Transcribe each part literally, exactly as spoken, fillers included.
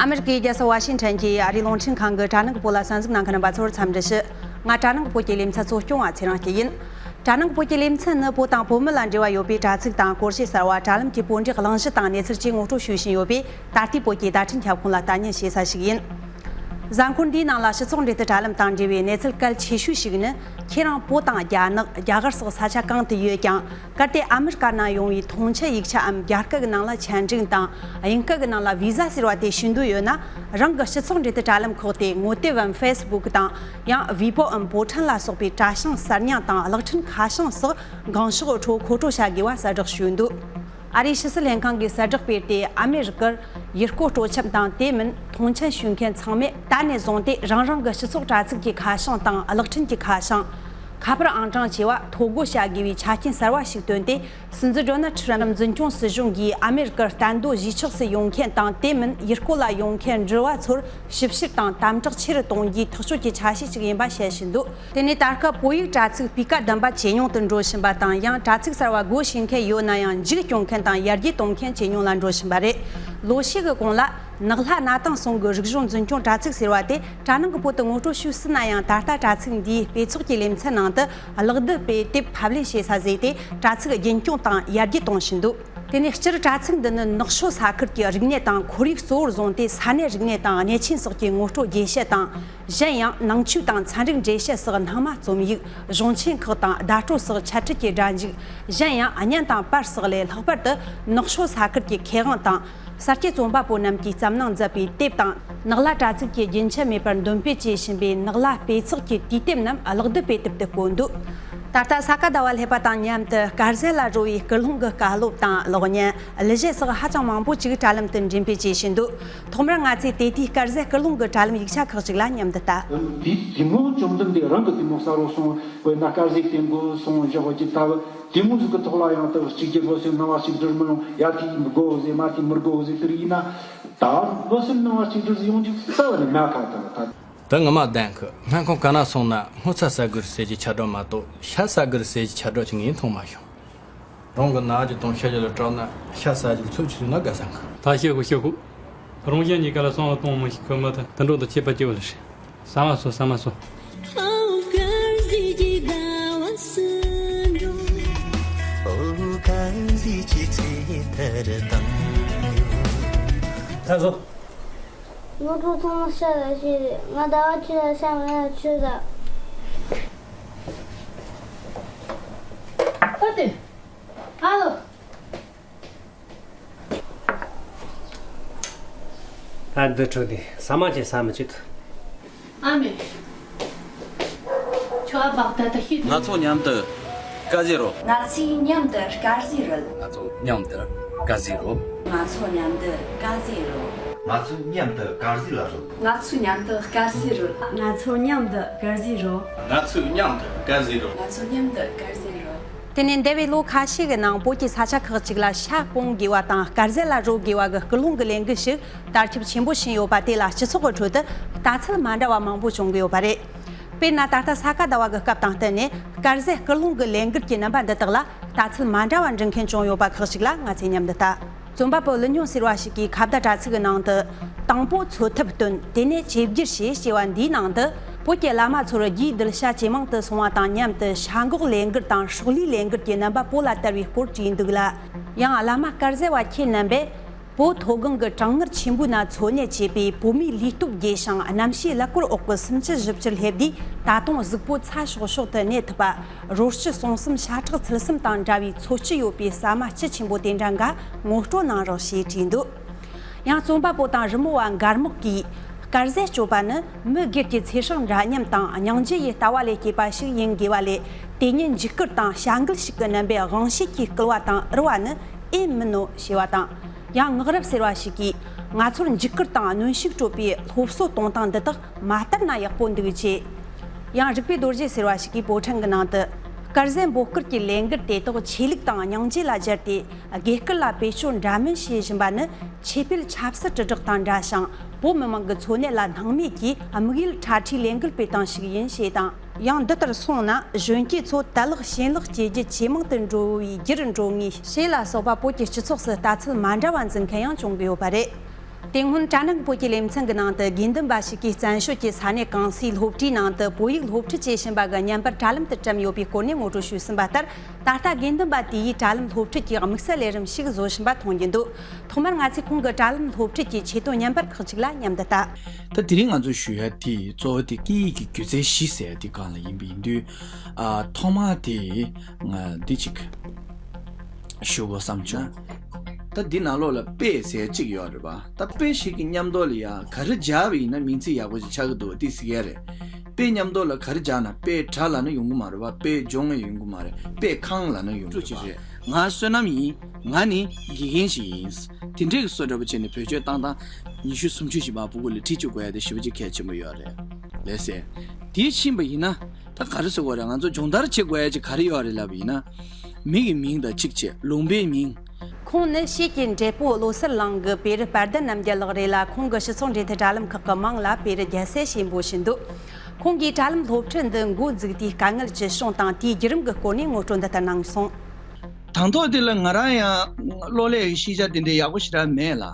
ཨ་མེ་རི་ཀའི་རྒྱལ་ས་ཝ་ཤིང་ཊོན་གྱི་ཨ་རིའི་རླུང་འཕྲིན་ཁང་གི་དྲ་ནང་གི་བོད་ལ་གསན་གཟིགས་གནང་མཁན་རྣམ་པ་ཚོར་འཚམས་འདྲི་ཞུ། ང་དྲ་ནང་གི་བོད་ཀྱི་ལེ་ཚན་གཙོ་སྐྱོང་བ་ཚེ་རིང་སྐྱིད་ཡིན། དྲ་ནང་གི་བོད་ཀྱི་ལེ་ཚན་ནི་བོད་དང་བོད་མི་ལ་འབྲེལ་བ་ཡོད་པའི་དྲ་ཚིགས་དང་སྐོར་བཤད་གསར་བ། དྲ་ལམ་གྱི་བོད་འབྲེལ་གླེང་གཞི་དང་གནས་ཚུལ་བཅས་ངོ་སྤྲོད་ཞུ་བཞིན་ཡོད་པས། ད་ལྟའི་བོད་ཀྱི་བརྡ་འཕྲིན་ཁྱབ་ཁོངས་ལ་ལྟ་ཉན་བྱེད་ས་ཞིག་ཡིན། གཟའ་འཁོར་འདིའི་ནང་ལ་སྤྱི་ཚོགས་འབྲེལ་མཐུད་དྲ་ལམ་དང་འབྲེལ་བའི་གནས་ཚུལ་གལ་ཆེ་ཤོས་ཤིག་ནི། ཁྱེད་རང་བོད་དང་རྒྱ་ནག་རྒྱ་གར་སོགས་ས་ཆ་གང་དུ་ཡོད་ཀྱང་། གལ་ཏེ་ཨ་མི་རི་ཀ་ནང་ཡོང་བའི་ཐོངས་མཆན་ཡིག་ཆའམ་རྒྱ་སྐད་ཀྱི་ནང་ལ་ཆན་ཀྲིང་དང་། དབྱིན་སྐད་ཀྱི་ནང་ལ་བི་ཟ་ཟེར་བ་དེ་ཞུ་འདོད་ཡོད་ན། རང་གི་སྤྱི་ཚོགས་འབྲེལ་མཐུད་དྲ་ལམ་ཁོག་སྟེ་ངོ་དེབ་བམ་ཕེ་སི་བུག་དང་། ཡང་ཝི་པོའམ་བོ་ཊན་ལ་སོགས་པའི་དྲ་བྱང་གསར་རྙིང་དང་གློག་འཕྲིན་ཁ་བྱང་སོགས་འགེངས་ཤོག་ཁྲོད་མཁོ་སྤྲོད་བྱ་དགོས་པ་གསལ་བསྒྲགས་ཞུས་འདུག་ཨ་རིའི་ཕྱི་སྲིད་ལྷན་ཁང་གིས་གསལ་བསྒྲགས་སྤེལ་ཏེ། ཨ་མེ་རི་ཀར་ཡུལ་སྐོར་སྤྲོ་འཆམ་དང་དེ་མིན་ཐོངས་མཆན་ཞུ་མཁན་ཚང་མས་ད་ནས་བཟུང་སྟེ་རང་རང་གི་སྤྱི་ཚོགས་དྲ་ཚིགས་ཀྱི་ཁ་བྱང་དང་གློག་འཕྲིན་གྱི་ཁ་བྱང་། ཁ་པར་ཨང་གྲངས་བཅས་པ་ཐོ་འགོད་བྱ་དགོས་པའི་ཆ་རྐྱེན་གསར་བ་ཞིག་བཏོན་ཏེ། སྲིད་འཛིན་ཌོ་ནལ་ཁྲི་རམ་འཛིན་སྐྱོང་སྲིད་གཞུང་གིས་ཨ་མེ་རི་ཀར་གཏན་སྡོད་གཞིས་ཆགས་སུ་ཡོང་མཁན་དང་དེ་མིན་ཡུལ་སྐོར་ལ་ཡོང་མཁན་འགྲུལ་བ་ཚོར་ཞིབ་བཤེར་དང་དམ་དྲག་ཆེ་རུ་གཏོང་རྒྱུའི་ཐག་གཅོད་ཀྱི་ཆ་ཤས་ཤིག་ཡིན་པ་བཤད་བཞིན་འདུག་དེ་ནས་ད་སྐབས་བོད་ཡིག་དྲ་ཚིགས་སྤུས་ཀ་ལྡན་པ་ཇེ་ཉུང་དུ་འགྲོ་བཞིན་པ་དང་། ཡང་དྲ་ཚིགས་གསར་བ་སྒོ་ཕྱེ་མཁན་ཡོད་ན་ཡང་། འཇིག་སྐྱོང་མཁན་དང་ཡར་རྒྱས་གཏོང་མཁན་ཇེ་ཉུང་ལ་འགྲོ་བཞིན་པ་རེད། ལོ་ཤས་ཀྱི་གོང་ལ་ནག་ལྷ་གནའ་དེང་གསུམ་གྱི་རིག་གཞུང་འཛིན་སྐྱོང་དྲ་ཚིགས་ཟེར་བ་དེ་དྲ་ནང་གི་བོད་དུ་ངོ་སྤྲོད་ཞུས་ཟིན་ན་ཡང་། ད་ལྟ་དྲ་ཚིགས་འདིའི་སྤེལ་ཚོགས་ཀྱི་ལེ་ཚན་ནང་དུ་གློག་རྡུལ་དཔེ་དེབ་ཕབ་ལེན་བྱེད་ས་བཟོས་ཏེ། དྲ་ཚིགས་རྒྱུན་སྐྱོང་དང་ཡར་རྒྱས་གཏོང་བཞིན་འདུག་དེ་ནས་སྤྱིར་དྲ་ཚིགས་འདི་ནི་ནགས་ཤོད་ས་ཁུལ་གྱི་རིག་གནས་དང་ཁོར་ཡུག་གཙོ་བོར་བཟུང་སྟེ། ས་གནས་རིག་གནས་དང་གནས་ཆེན་སོགས་ཀྱི་ངོ་སྤྲོད་རྒྱས་བཤད་དང་། གཞན་ཡང་ནང་ཆོས་དང་ཚན་རིག་འགྲེལ་བཤད་སོགས་སྣང་མ་རྩོམ་ཡིག་གཞུང་ཆེན་ཁག་དང་བརྡ་སྤྲོད་སོགས་འཆད་ཁྲིད་ཀྱི་སྒྲ་འཇུག་གཞན་ཡང་བརྙན་དང་པར་སོགས་ལས། ལྷག་པར་དུ་ནགས་ཤོད་ས་ཁུལ་གྱི་མཁས་དབང་དང་། ས་སྐྱེས་རྩོམ་པ་པོ་རྣམས་ཀྱིས་བརྩམས་གནང་མཛད་པའི་དེབ་དང་། ནགས་ལྷ་དྲ་ཚིགས་ཀྱིས་རྒྱུན་ཆད་མེད་པར་འདོན་སྤེལ་བྱེད་བཞིན་པའི་ནགས་ལྷ་དཔེ་ཚོགས་ཀྱི་དུས་དེབ་རྣམས་གློག་རྡུལ་དཔེ་དེབ་ཏུ་བཀོད་འདུག་ད་ལྟ་ས་ག་ཟླ་བ་སླེབས་པ་དང་མཉམ་དུ་དཀར་ཟས་ལ་རོལ་བའི་སྐུལ་སློང་གི་བཀའ་སློབ་དང་གློག་བརྙན། གླུ་གཞས་སོགས་ཧ་ཅང་མང་པོ་ཅིག་དྲ་ལམ་དུ་འགྲེམས་སྤེལ་བྱེད་བཞིན་འདུག་ཐོག་མར་ང་ཚོས་དེ་དུས་དཀར་ཟས་སྐུལ་སློང་གི་དྲ་ལམ་ཡིག་ཆ་ཁག་ཅིག་ལ་མཉམ་དུ་ལྟ། དེ་དེ་མོ་བཅོམ་ལྡན་འདས་རང་གི་དེ་མོ་ས་རུ་སོང་། དཔེར་ན་དཀར་ཟས་བསྟེན་དགོས་སོང་བཞག་པ་ཅིག་ལྟ་བུ། དེ་མོ་ཟིག་གི་ཐོག་ལ་ཡང་ད་གཅིག་གྱུར་བློ་སེམས་སྣང་བ་གཅིག་སྒྲིལ་མི་ཡོང་། ཡ་དེ་དགོས་ཟེར། མ་དེ་མི་དགོས་ཟེར། དེ་རིགས་ཡིན་ན་ད་བློ་སེམས་སྣང་བ་གཅིག་སྒྲིལ་ཟིག་ཡོང་རྒྱུ་རྩ་བ་ནས་མེད་ཁ་ད་ད། དེ་ངོ་མ་བདེན་གི། སྨན་ཁང་ག་ན་སོང་ན་སྔོ་ཚལ་ཟ་དགོས་ཟེར་གྱི་ཁྱབ་བསྒྲགས་མ་གཏོགས་ཤ་ཟ་དགོས་ཟེར་གྱི་ཁྱབ་བསྒྲགས་ཅིག་ངས་མཐོང་མ་བྱུང་། རང་གི་ན་རྒྱུ་དང་ཤ་རྒྱུ་ལ་སྐྲག་ན་ཤ་ཟ་རྒྱུ་ཚུལ་ཅིག་ན་དགའ་ས་འགའ། ད་ཤི་ཁུ་ཤི་ཁུ། རང་གཞན་གཉིས་ཀ་ལ་བསམ་བློ་གཏོང་མི་ཤེས་གི་མི་དེ་དུད་འགྲོ་དང་ཁྱད་པར་ཅི་ཡོད་ལ་ཤི། ཟ་མ་ཟོ། ཟ་མ་ཟོ། ད་ཟོ། ངོ་སྤྲོད་ཚང་མ་ཤ་ལ་ཤེས་རེད། ང་ཟླ་བ་ཁྱེད་ལ་ཤ་མེད་ལ་ཆོས་ཟ། ཨ་ཏི། ཨ་ལོ། ད་འདི་ཁྲོད་དེ་ཟ་མ་ཅིག་ཟ་མི་བྱེད། ཨ་མེ། ཁྱོད་ཨ་བག་ད་ད་ཤི། ང་ཚོ་མཉམ་དུ་དཀར་ཟས་རོལ། ང་ཚོས་མཉམ་དུ་དཀར་ཟས་རོལ། ང་ཚོ་མཉམ་དུ་དཀར་ཟས་རོལ། ང་ཚོ་མཉམ་དུ་དཀར་ཟས་རོལ། ང་ཚོ་མཉམ་དུ་དཀར་ཟས་ལ་རོལ། ང་ཚོ་མཉམ་དུ་དཀར་ཟས་རོལ། ང་ཚོ་མཉམ་དུ་དཀར་ཟས་རོལ། ང་ཚོ་མཉམ་དུ་དཀར་ཟས་རོལ། ང་ཚོ་མཉམ་དུ་དཀར་ཟས་རོལ། དེ་ནས་འདས་པའི་ལོ་ཁ་ཤས་ཀྱི་ནང་བོད་ཀྱི་ས་ཆ་ཁག་ཅིག་ལ་ཤ་སྤོང་དགོས་པ་དང་དཀར་ཟས་ལ་རོལ་དགོས་པ་གི་སྐུལ་སློང་གི་ལས་འགུལ་ཞིག་དར་ཁྱབ་ཆེན་པོ་ཕྱིན་ཡོད་པ་དེ་ལ་སྤྱི་ཚོགས་ཀྱི་ཁྲོད་དུ་ལྟ་ཚུལ་མ་འདྲ་བ་མང་པོ་བྱུང་གི་ཡོད་པ་རེད། དཔེར་ན་ད་ལྟ་ས་ག་ཟླ་བ་གི་སྐབས་དང་བསྟུན་ནས་དཀར་ཟས་སྐུལ་སློང་གི་ལས་འགུལ་གྱི་རྣམ་པ་འདི་དག་ལ་ལྟ་ཚུལ་མ་འདྲ་བ་འབྲི་མཁན་བྱུང་ཡོད་པ་ཁག་ཅིག་ལ་ང་ཚོས་མཉམ་དུ་ལྟ། རྩོམ་པ་པོ་ཀླུ་སྨྱོན་ཟེར་བ་ཞིག་གིས་ཁ་བརྡ་དྲ་ཚིགས་ཀྱི་ནང་དུ། དང་པོ་འཚོ་ཐབས་སྟོན། དེ་ནས་ཆེ་བསྒྱུར་བྱེད་ཅེས་པ་འདིའི་ནང་དུ། བོད་ཀྱི་བླ་མ་ཚོར་རྒྱུའི་གདུལ་བྱ་ཇེ་མང་དུ་སོང་བ་དང་མཉམ་དུ་ཤ་འགོག་ལས་འགུལ་དང་སྲོག་བླུའི་ལས་འགུལ་གྱི་རྣམ་པ་བོད་ལ་དར་བའི་སྐོར་བྲིས་འདུག་ལ། ཡང་བླ་མ་དཀར་ཟས་པ་ཁྱེད་རྣམ་པས། བོད་མཐོ་སྒང་གི་གྲང་ངར་ཆེན་པོའི་ནང་འཚོ་གནས་བྱེད་པའི་བོད་མིའི་ལུས་སྟོབས་རྒྱས་ཤིང་གནམ་གཤིས་ཀླད་ཀོར་འོག་གི་སུམ་ཅུ་བཞི་བཅུར་སླེབས་དུས་ད་དུང་གཟུགས་པོ་ཚ་ཤོག་ཤོག་ཏུ་གནས་ཐུབ་པ། རོ་སྐྱི་བསུང་གསུམ་ཤ་ཁྲག་ཚིལ་གསུམ་དང་འདྲ་བའི་འཚོ་བཅུད་ཡོད་པའི་ཟ་མ་སྐྱིད་ཆེན་པོ་དེ་འདྲ་འགའ་ངོ་སྤྲོད་གནང་རོགས་ཞེས་བྲིས་འདུག་ཡང་རྩོམ་པ་པོ་དང་རི་མོ་བ་མགར་མོག་གིས། དཀར་ཟས་སྤྱོད་པ་ནི་མི་སྒེར་གྱི་ཚེ་སྲོག་འདྲ་མཉམ་དང་སྙིང་རྗེ་ཡི་ལྟ་བ་ལས་སྐྱེས་པ་ཞིག་ཡིན་དགོས་པ་ལས། དེ་ཉིད་འཇིགས་སྐུལ་དང་བྱ་འགུལ་ཞིག་གི་རྣམ་པས་དབང་ཤེད་ཀྱིས་བསྐུལ་བ་དང་བསུ་བ་ནི་ཨེ་མིན་ནོ་ཞེས་པ་དང་། ཡང་ངག་རབ་ཟེར་བ་ཞིག་གིས། ང་ཚོར་འཇིགས་སྐུལ་དང་གནོན་ཤུགས་སྤྲོད་པའི་སློབ་གསོ་གཏོང་སྟངས་འདི་དག་མ་དར་ན་ཡག་པོ་འདུག་ཅེས། ཡང་རིག་པའི་རྡོ་རྗེ་ཟེར་བ་ཞིག་གིས་པོ་ཁྲང་གི་ནང་དུ། དཀར་ཟས་འབོད་སྐུལ་གྱི་ལས་འགུལ་དེ་དག་ཆོས་ལུགས་དང་སྙིང་རྗེ་ལ་སྦྱར་ཏེ། དགེ་སྐུལ་ལ་བེད་སྤྱོད་འདྲ་མིན་བྱེད་བཞིན་པ་ནི་ཆོས་དཔེ་ཆབ་སྲིད་དྲིལ་བསྒྲགས་དང་འདྲ་ཞིང་། བོད་མི་མང་གི་འཚོ་གནས་ལ་སྣང་མེད་ཀྱིས་དམིགས་ཡུལ་ཁྲ་ཁྲའི་ལས་འགུལ་སྤེལ་སྟངས་ཤིག་ཡིན་ཞེས་དང་། ཡང་འདི་ལྟར་སོང་ན་གཞོན་སྐྱེས་ཚོ་དད་ལག་ཞེན་ལག་བྱེད་རྒྱུ་ཇེ་མང་དུ་འགྲོ་བའི་རྒྱུར་འགྲོ་ངེས་ཞེས་ལ་སོགས་པ་བོད་ཀྱི་སྤྱི་ཚོགས་སུ་ལྟ་ཚུལ་མ་འདྲ་བ་འཛིན་མཁན་ཡང་བྱུང་གི་ཡོད་པ་རེད། དེ་སྔོན་དྲ་ནང་གི་བོད་ཀྱི་ལེ་ཚན་གྱི་ནང་དུ། དགེ་འདུན་པ་ཞིག་གིས་བཙན་བྱོལ་གྱི་ས་གནས་གང་སའི་སློབ་གྲྭའི་ནང་དུ་བོད་ཡིག་སློབ་ཁྲིད་བྱེད་བཞིན་པ་གི་བརྙན་པར་དྲ་ལམ་དུ་བཀྲམ་ཡོད་པའི་སྐོར་ནས་ངོ་སྤྲོད་ཞུས་ཟིན་པ་ལྟར། ད་ལྟ་དགེ་འདུན་པ་དེ་ཡིས་དྲ་ལམ་སློབ་ཁྲིད་ཀྱི་དམིགས་བསལ་ལས་རིམ་ཞིག་བཟོ་བཞིན་པ་མཐོང་རྒྱུ་འདུག་ཐོག་མར་ང་ཚོས་ཁོང་གི་དྲ་ལམ་སློབ་ཁྲིད་ཀྱི་ཆེད་དོན་བརྙན་པར་ཁག་ཅིག་ལ་མཉམ་དུ་ལྟ། ད་དེ་རིང་ང་ཚོས་ཞུ་ཡ་དེ་གཙོ་བོ་དེ་སྐད་ཡིག་གི་སྒྱུ་རྩལ་བཞི་ཟེར་ཡ་དེ་སྒང་ལ་ཡིན་པ་ཡིན་དུས། ཨ། ཐོག་མ་དེ་ང་འདི་གཅིག་ཞུ་དགོས་བསམ་བྱུང་། ད་འདི་ནང་ལོགས་ལ་དཔེ་ཟེར་གཅིག་ཡོད་རེད་པ། ད་དཔེ་ཞིག་གི་མཉམ་དུ་ལ་ཡ་ག་རེ་སྦྱར་བ་ཡིན་ན་མིང་ཚིག་ཡག་པོ་ཞིག་ཆགས་ཀྱི་འདུག་པ། དེ་ཟེར་ཡ་རེད། དཔེ་མཉམ་དུ་ལ་ག་རེ་སྦྱར་ན། དཔེ་དྲ་ལབ་ན་ཡོང་གི་མ་རེད་པ། དཔེ་སྦྱོང་ཡང་ཡོང་གི་མ་རེད། དཔེ་ཁང་ལབ་ན་ཡོང་གི་མ་རེད། ང་བསོད་ནམས་ཡིན། ང་ནི་དགེ་རྒན་ཞིག་ཡིན། དེ་འདྲས་ཀྱི་བཟོ་འདྲ་པོ་བྱས་ནས་བེད་སྤྱོད་བཏང་སྟངས་ཉི་ཤུ་སུམ་ཅུ་ཞིག་མར་ཕྲུ་གུ་ལ་ཁྲིད་བཅུག་དགོས་ཡ་དེ་ཞེ་པོ་ཅིག་གལ་ཆེན་པོ་ཡོད་རེད། ལགས་སེ། དེ་ཕྱིན་པ་ཡིན་ན། ད་ག་རེ་ཟེར་དགོས་རེད། ང་ཚོ་སྦྱོང་བརྡར་བྱེད་དགོས་ཡ་ཅིག་ག་རེ་ཡོད་རེད་ལབ་པ་ཡིན་ན། མི་གི་མིང་དང་གཅིག་བྱས། ལུང་པའི་མིང་། ཁོང་ནི་ཤེལ་གྱི་འབྲས་སྤུངས་བློ་གསལ་གླིང་གི་བེ་རི་དཔལ་ལྡན་རྣམ་རྒྱལ་ལགས་རེད་ལ། ཁོང་གི་སྤྱི་ཚོགས་འབྲེལ་མཐུད་དྲ་ལམ་ཁག་གི་མིང་ལ་བེ་རི་རྒྱལ་སྲས་ཞེས་འབོད་བཞིན་འདུག་ཁོང་གིས་དྲ་ལམ་སློབ་ཁྲིད་འདི་འགོ་འཛུགས་དུས་དཀའ་ངལ་ཅི་བྱུང་དང་། དེའི་བརྒྱུད་རིམ་གྱི་སྐོར་ནས་ངོ་སྤྲོད་འདི་ལྟར་གནང་སོང་། དང་ཐོག་དེ་ལ་ང་རང་ཡང་གློག་ཀླད་ཀྱི་ཤེས་བྱ་དེ་འདྲ་ཡག་པོ་ཞེ་དྲག་མེད་ལ།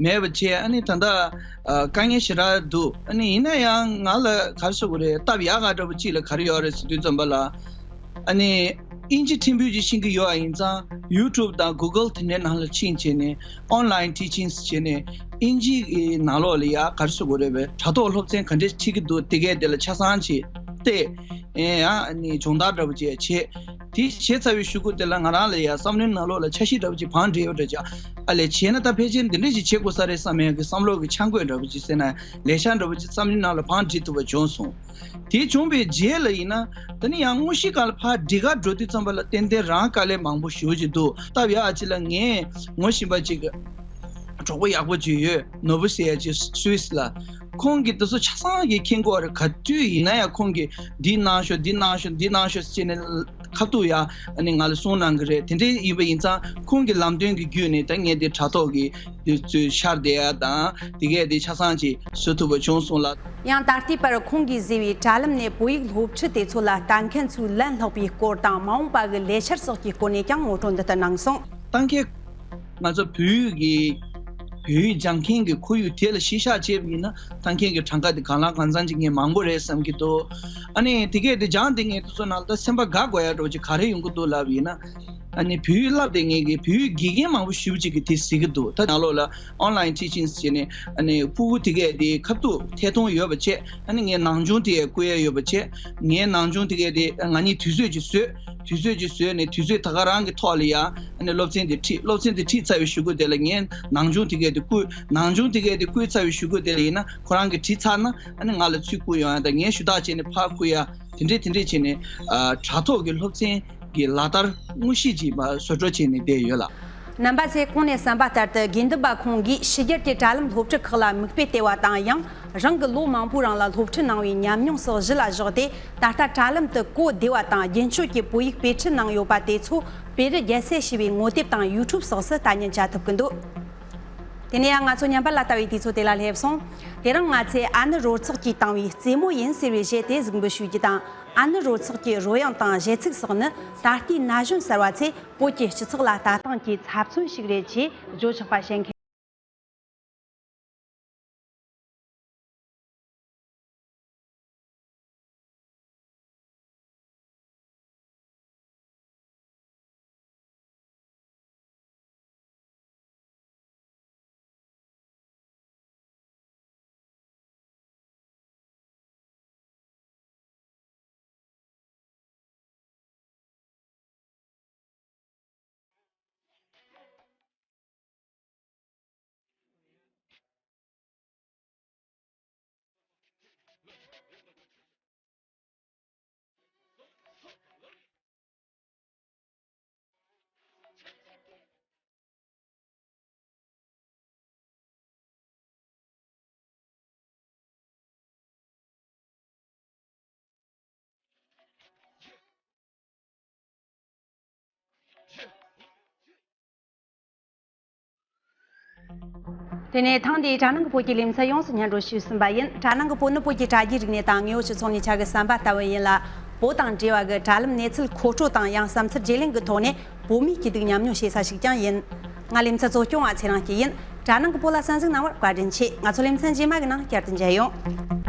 མེད་པ་བྱས། ཨ་ནི་ད་ལྟ་ཨ་དཀའ་ངལ་ཞེ་དྲག་འདུག་ཨ་ནི་ཡིན་ན་ཡང་ང་ལ་ག་རེ་ཟེར་དགོས་རེད། སྟབས་ཡག་ག་འདྲ་པོ་ཅིག་ལ་ག་རེ་ཡོད་རེད་ཟེར་དུས་ཙམ་པ་ལ། ཨ་ནི་ཨིན་ཇི་ཕྲན་བུ་ཅིག་ཤེས་ཀྱི་ཡོད་པ་ཡིན་ཙང་། ཡུ་ཊུབ་དང་གུ་གལ་དེ་འདྲའི་ནང་ལ་ཕྱིན་བྱས་ནས། ཨོན་ལའིན་ཊི་ཅིང་བྱས་ནས། ཨིན་ཇི་གི་ནང་ལོགས་ལ་ཡ་ག་རེ་ཟེར་དགོས་རེད་པས། དྲ་ཐོག་སློབ་ཚན་ག་འདྲས་ཁྲིད་ཀྱི་འདུག་དེ་གས་དེ་ལ་ཆ་ཚང་ཅིག་བལྟས། ཨེ། ཨ་ནི་སྦྱོང་བརྡར་འདྲ་པོ་ཅིག་བྱས། དེ་བྱས་ཚར་བའི་གཞུག་གུ་དེ་ལ་ང་རང་ལ་ཡ་བསམ་བློའི་ནང་ལོགས་ལ་འཆར་གཞི་འདྲ་པོ་ཅིག་བང་བསྒྲིགས་ཡོད་འདྲ་ཅིག་ཨ་ལས་བྱས་ན་ད་ཕལ་ཆེར་འདི་འདྲས་ཅིག་བྱེད་དགོས་ས་རེད་བསམ་ཡག་གི་བསམ་བློ་གི་འཆར་འགོད་འདྲ་པོ་ཅིག་ཟེར་ན། ལས་འཆར་འདྲ་པོ་ཅིག་བསམ་བློའི་ནང་ལ་བང་བསྒྲིགས་ཐུབ་པ་བྱུང་སོང་། དེ་བྱུང་བའི་རྗེས་ལ་ཡིན་ན། ད་ནི་ཡང་དངོས་གཞིའི་སྒང་ལ་ཕར་སྒྲིག་ག་འགྲོ་དུས་ཙམ་པ་ལ་ཏན་ཏན་རང་དཀའ་ལས་མང་པོ་ཞེ་པོ་ཅིག་འདུག་སྟབས་ཡག་ཅིག་ལ་ངས་ངོ་ཤེས་པ་ཅིག་གྲོགས་པོ་ཡག་པོ་ཅིག་ཡོད། ནོར་བུ་ཟེར་ཡ་ཅིག་སུད་སི་ལ། ཁོང་གིས་དེ་ཚོ་ཆ་ཚང་གི་མཁྱེན་གྱི་ཡོད་རེད། ག་དུས་ཡིན་ན་ཡང་ཁོང་གིས་འདི་གནང་ཤོག་འདི་གནང་ཤོག་འདི་གནང་ཤོག་ཟེར་ནས་ཁ་ཐུག་ཡ་ཨ་ནི་ང་ལ་གསུང་གནང་གི་རེད། དེ་འདྲའི་ཡིན་པ་ཡིན་ཙང་ཁོང་གི་ལམ་སྟོན་གྱི་བརྒྱུད་ནས་ད་ངས་དེ་དྲ་ཐོག་གི་དེ་ཚོའི་ཤར་བསྡད་ཡ་དང་དེ་གས་དེ་ཆ་ཚང་ཅིག་བཟོ་ཐུབ་པ་བྱུང་སོང་ལགས། ཡང་ད་ལྟའི་བར་ཁོང་གིས་བཟོས་པའི་དྲ་ལམ་ནས་བོད་ཡིག་སློབ་ཁྲིད་དེ་ཚོ་ལ་ལྟ་མཁན་ཚོའི་ལན་སློག་པའི་སྐོར་དང་། མ་འོངས་པ་གི་ལས་འཆར་སོགས་ཀྱི་སྐོར་ནས་ཀྱང་ངོ་སྤྲོད་འདི་ལྟར་གནང་སོང་། ལྟ་མཁན། ང་ཚོ་བོད་ཡིག་གི་བོད་ཡིག་སྦྱང་མཁན་གྱི་ཁོར་ཡུག་དེ་ལ་གཞི་བཞག་བྱས་པ་ཡིན་ན། ལྟ་མཁན་གྱི་གྲངས་ཀ་དེ་གང་ལ་གང་འཚམ་ཅིག་ངས་མང་པོ་རེད་བསམ་གྱི་འདུག་ཨ་ནི་དེ་གས་དེ་སྦྱངས་དེ་ངས་དེ་ཚོ་ནང་ལ་ད་སེམས་པ་དགའ་དགོས་ཡ་འདྲ་པོ་ཅིག་ག་རེ་ཡོང་གི་འདུག་ལབ་ཡིན་ན། ཨ་ནི་བོད་ཡིག་བསླབ་བསྡད་མཁན་གྱི་བོད་ཡིག་དགེ་རྒན་མང་པོ་ཞེ་པོ་ཅིག་གིས་དེ་ཟེར་གྱི་འདུག་ད་ནང་ལོགས་ལ་ཨོན་ལའིན་ཊི་ཅིང་ཟེར་ནས། ཨ་ནི་ཕྲུ་གུ་དེ་གས་དེ་ཁ་ཐུག་ཐད་གཏོང་ཡོད་པ་བྱས། ཨ་ནི་ངས་ནང་སྦྱོང་དེ་ཡས་བསྐུར་ཡ་ཡོད་པ་བྱས། ངས་ནང་སྦྱོང་དེ་གས་དེ་ང་གཉིས་དུས་ཚོད་ཅིག་བཟོས། དུས་ཚོད་ཅིག་བཟོས་ནས་དུས་ཚོད་ད་ག་རང་གི་ཐོག་ལ་ཡ་ཨ་ནི་སློབ་ཚན་དེ་ཁྲིད། སློབ་ཚན་དེ་ཁྲིད་ཚར་བའི་གཞུག་གུ་དེ་ལ་ངས་ནང་སྦྱོང་དེ་གས་དེ་བསྐུར། ནང་སྦྱོང་དེ་གས་དེ་བསྐུར་ཚར་བའི་གཞུག་གུ་དེ་ལ་ཡིན་ན་ཁོ་རང་གིས་ཁྲིད་ཚར་ན། ཨ་ནི་ང་ལ་ཚུར་བསྐུར་ཡོང་ཡ་དང་། ངས་ཞུ་དག་བྱས་ནས་ཕར་བསྐུར་ཡ། དེ་འདྲས་དེ་འདྲས་བྱས་ནས། ཨ། དྲ་ཐོག་གི་སློབ་ཚན་གྱི་ལག་བསྟར་དངོས་གཞི་ཅིག་བཟོ་འདྲ་བྱས་ནས་བསྡད་ཡོད་ལགས། རྣམ་པ་ཚོས་གོང་ནས་གསན་པ་ལྟར་དུ། དགེ་འདུན་པ་ཁོང་གིས་ཕྱི་རྒྱལ་གྱི་དྲ་ལམ་སློབ་ཁྲིད་ཁག་ལ་མིག་དཔེ་བལྟས་པ་དང་། ཡང་རང་གིས་ལོ་མང་པོའི་རིང་ལ་སློབ་ཁྲིད་གནང་བའི་ཉམས་མྱོང་སོགས་གཞི་ལ་བཞག་སྟེ། ད་ལྟ་དྲ་ལམ་དུ་གོ་བདེ་བ་དང་རྒྱུན་སྤྱོད་ཀྱི་བོད་ཡིག་དཔེ་ཁྲིད་གནང་ཡོད་པ་དེ་ཚོ་བེ་རི་རྒྱལ་སྲས་ཞེས་པའི་ངོ་དེབ་དང་ཡུ་ཊུབ་སོགས་སུ་ལྟ་ཉན་བྱ་ཐུབ་ཀྱི་འདུག་དེ་ནས་ཡང་ང་ཚོ་བརྙན་པར་ལ་ལྟ་བའི་དུས་ཚོད་དེ་ལ་སླེབས་སོང་། དེ་རིང་ང་ཚོས་ཨ་ནུ་རོལ་ཚོགས་ཀྱིས་བཏང་བའི་རྩེད་མོ་ཡིན་ཟེར་བའི་གཞས་དེ་གཟིགས་འབུལ་ཞུ་རྒྱུ་དང་། ཨ་ནུ་རོལ་ཚོགས་ཀྱི་རོལ་དབྱངས་དང་གཞས་ཚིག་སོགས་ནི་ད་ལྟའི་ན་གཞོན་གསར་བ་ཚོས་བོད་ཀྱི་སྤྱི་ཚོགས་ལ་ལྟ་སྟངས་ཀྱི་ཚབ་མཚོན་ཞིག་རེད་ཅེས་བརྗོད་ཆོག་པ་བཤད་མཁན། དེ་ནས་ཐེངས་འདིའི་དྲ་ནང་གི་བོད་ཀྱི་ལེ་ཚན་ཡོངས་སུ་སྙན་སྒྲོན་ཞུས་ཟིན་པ་ཡིན། དྲ་ནང་གི་བོད་ནི་བོད་ཀྱི་དྲ་རྒྱའི་རིག་གནས་དང་དངོས་ཡོད་སྤྱི་ཚོགས་གཉིས་ཆ་གི་བསམ་པ་ལྟ་བུ་ཡིན་ལ། བོད་དང་འབྲེལ་བ་གི་དྲ་ལམ་གནས་ཚུལ་མཁོ་སྤྲོད་དང་། ཡང་བསམ་ཚུལ་བརྗེ་ལེན་གྱི་ཐོག་ནས་བོད་མིའི་སྐྱིད་སྡུག་མཉམ་མྱོང་བྱེད་ས་ཞིག་ཀྱང་ཡིན། ང་ལེ་ཚན་གཙོ་སྐྱོང་བ་ཚེ་རིང་སྐྱིད་ཡིན། དྲ་ནང་གི་བོད་ལ་གསན་གཟིགས་གནང་བར་བཀའ་དྲིན་ཆེ། ང་ཚོ་ལེ་ཚན་རྗེས་མ་གི་ནང་བསྐྱར་དུ་མཇལ་ཡོང་།